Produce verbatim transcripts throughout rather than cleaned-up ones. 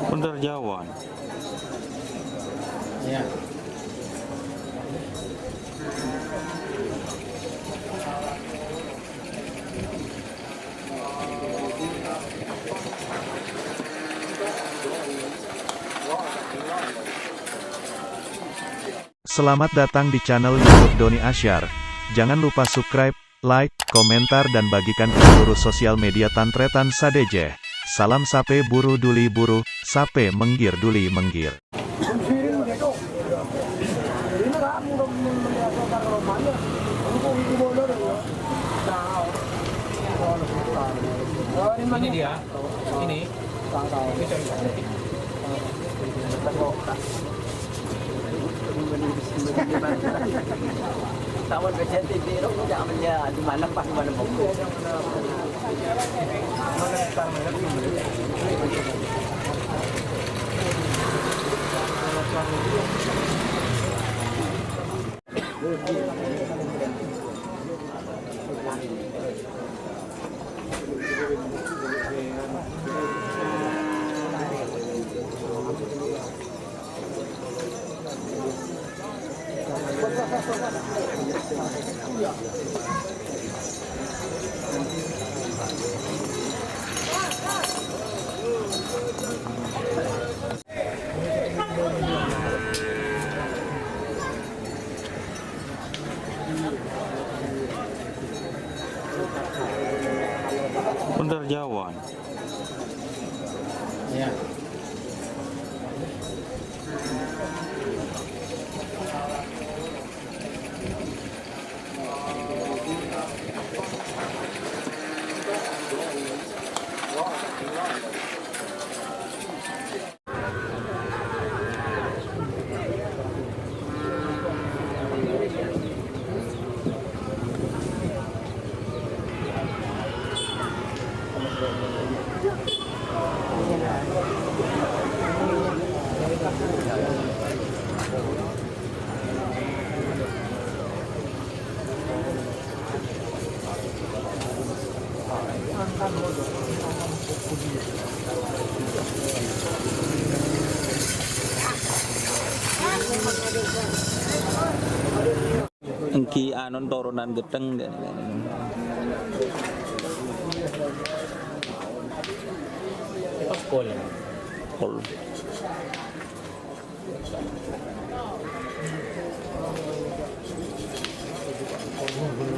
Bentar jauhan. Ya. Selamat datang di channel YouTube Doni Asyar. Jangan lupa subscribe, like, komentar, dan bagikan ke seluruh sosial media tan-tarètan sadhâjâ. Salam sapè buru dhuli buru, sapè mèngghir dhuli mèngghir. Ini dia. Ini. Tawon kejadian di rumah, jangan menjadi malam pas malam. Bentar jauhan. Ya. Èngghi anon toronan ghettheng. Pol. Pol.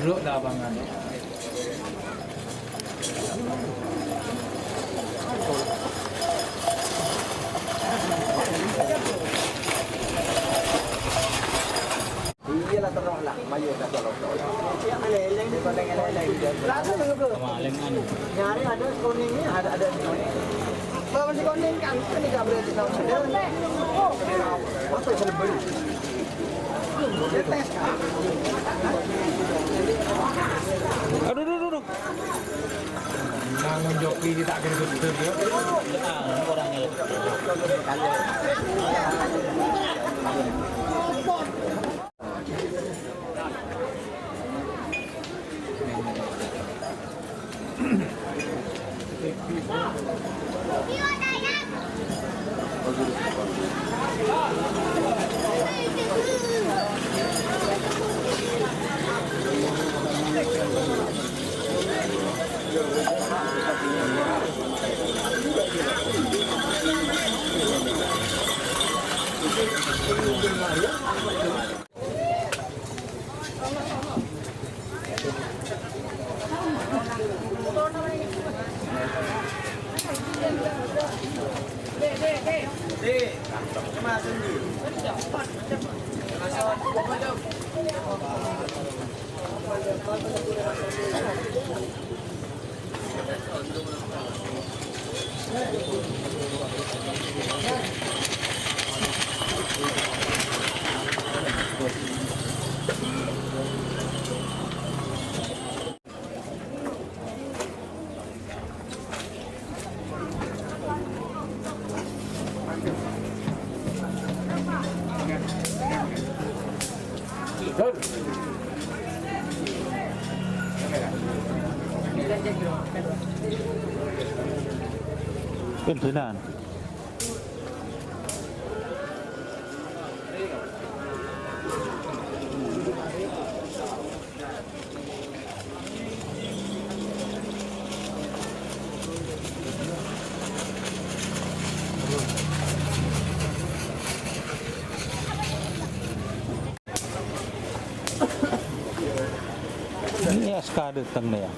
Dulu lapangan. Iya lah, terus lah, mayu ka solo. Iya, leleng di koneng leleng. Lalu dulu ke. Kemaling anu. Nyari ada konengnya, ada, ada di koneng. Kalau masih koneng kan, ini nggak berani sama dia. Apa yang selebay? Dia tes kan? Aduh, aduh, aduh, aduh. Bangun joki tak gergeter ya. Ah, orang ngelak. Pimpinan. Ka dâteng nè, yâ.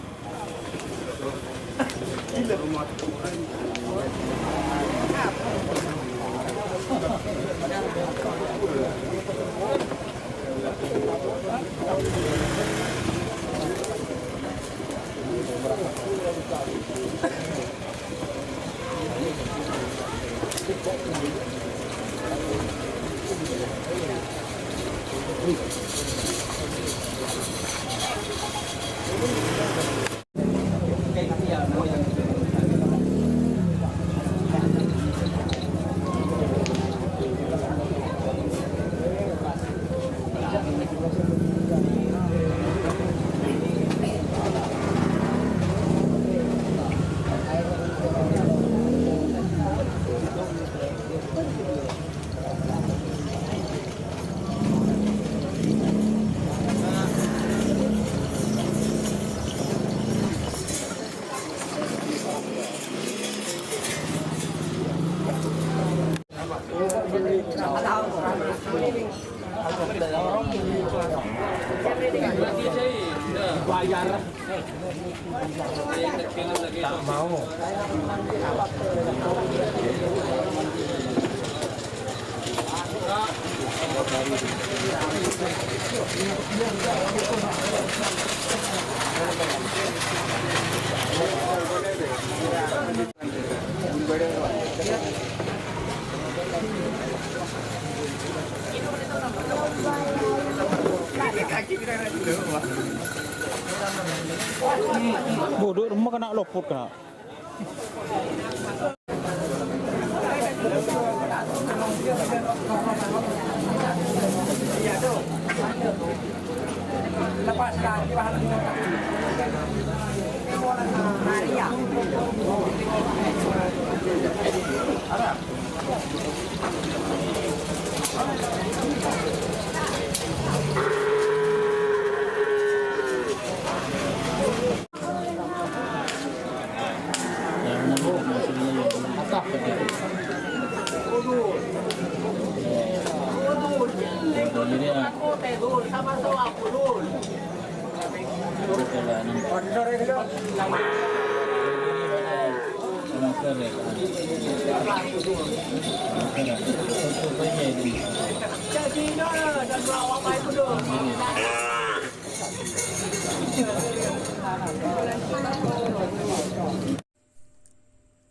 Bodoh, rumah kena lopot kena.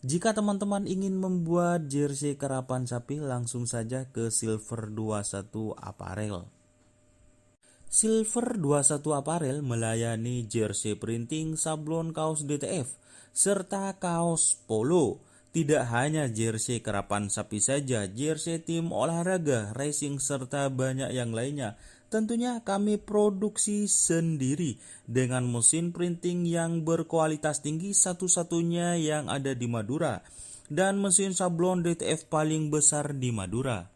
Jika teman-teman ingin membuat jersey karapan sapi, langsung saja ke Silver dua satu Apparel. Silver dua satu Apparel melayani jersey printing, sablon, kaos D T F, serta kaos polo. Tidak hanya jersey karapan sapi saja, jersey tim olahraga, racing, serta banyak yang lainnya. Tentunya kami produksi sendiri dengan mesin printing yang berkualitas tinggi, satu-satunya yang ada di Madura, dan mesin sablon D T F paling besar di Madura.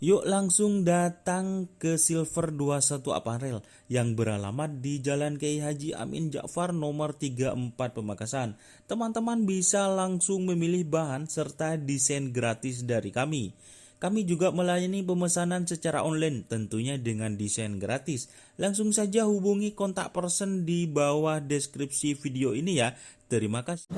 Yuk langsung datang ke Silver dua satu Apparel yang beralamat di Jalan Kiai Haji Amin Ja'far nomor tiga empat Pamekasan. Teman-teman bisa langsung memilih bahan serta desain gratis dari kami. Kami juga melayani pemesanan secara online, tentunya dengan desain gratis. Langsung saja hubungi kontak person di bawah deskripsi video ini ya. Terima kasih.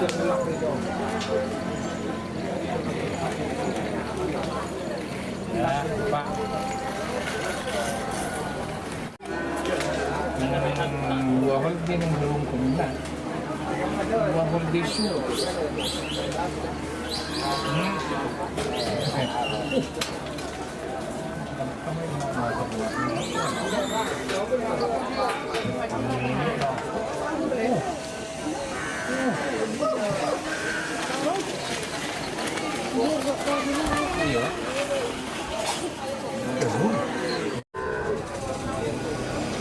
Ya, Pak. Nang, nang, nang, dua hol di nang belum kumina. Dua hol di su. Hmm. Iya.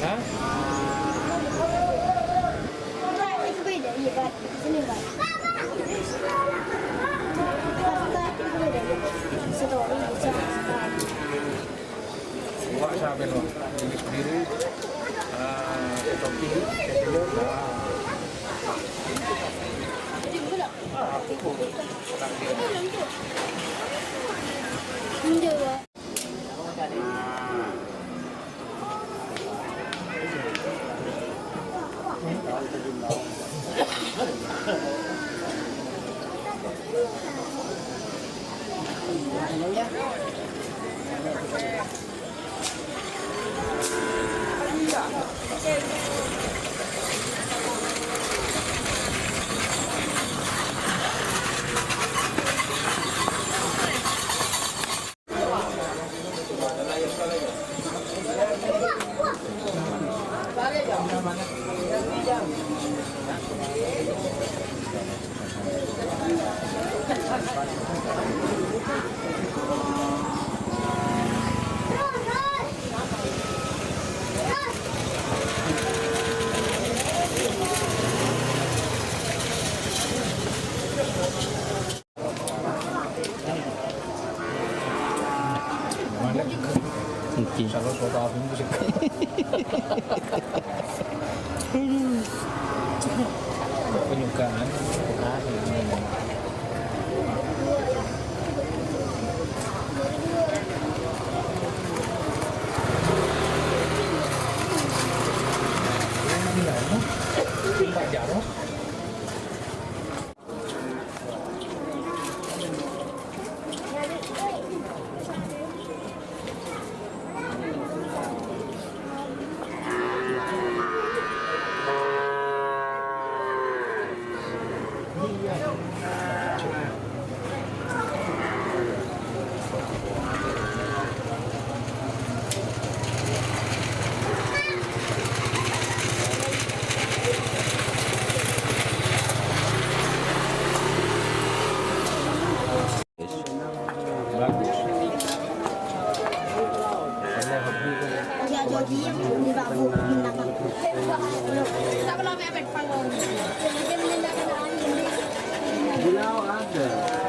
Hah? Wak, siapa itu? Ini sendiri. Ah, kopi. Oke. Penyukaan. Bagus. Gula ada.